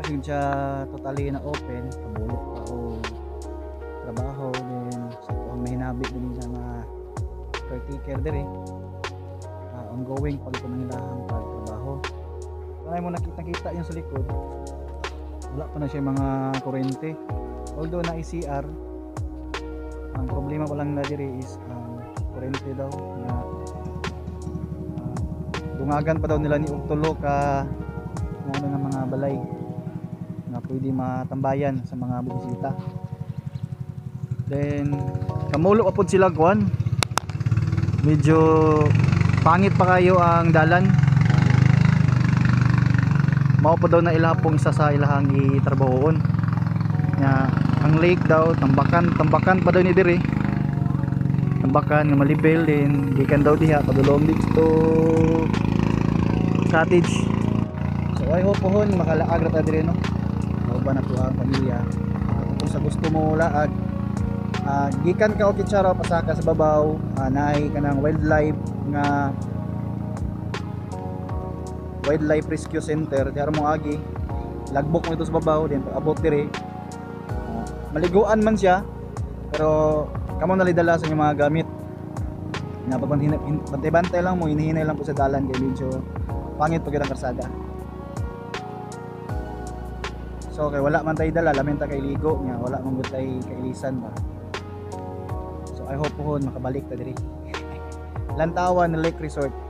pa gyud siya totally na open, kabulo pa og trabaho. Then sa ang mahinabi din sa mga caretaker diri, ongoing pa gyud ang ilahang pagtrabaho. Wala mo nakita-kita yung sa likod, wala pa na siya mga kuryente, although na CR. Ang problema pa lang na diri is ang kuryente daw na dungagan pa daw nila ni og tulo ka na ano ng mga balay na pwede matambayan sa mga bumisita. Then kamulo pa pod sila kuan, medyo pangit pa kayo ang dalan. Mao pa daw na ilaha pong isa sa ilahang itrabahoon nga ang lake daw, tambakan, tambakan pa daw ni diri, tambakan nga malibel din gikan daw diha padulong dito cottage. So I hope pohon makalaag ra ta diri, no, mauban na to ang pamilya. Kung sa gusto mo laag, gikan ka og Kitcharao, pasaka sa babaw, naay kanang wildlife nga wildlife rescue center diha mo agi, lagbok mo ito sa babaw, then pag abot diri, maliguan man siya, pero kamo nalidala sa inyong mga gamit nga bantay-bantay lang mo, hinihinay lang po sa dalan kay medyo pangit pag ang karsada. So kay wala man tay dala, lamin ta kay ligo nga wala man gud tay kailisan ba. So I hope pohon makabalik ta diri. Lantawan Lake Resort.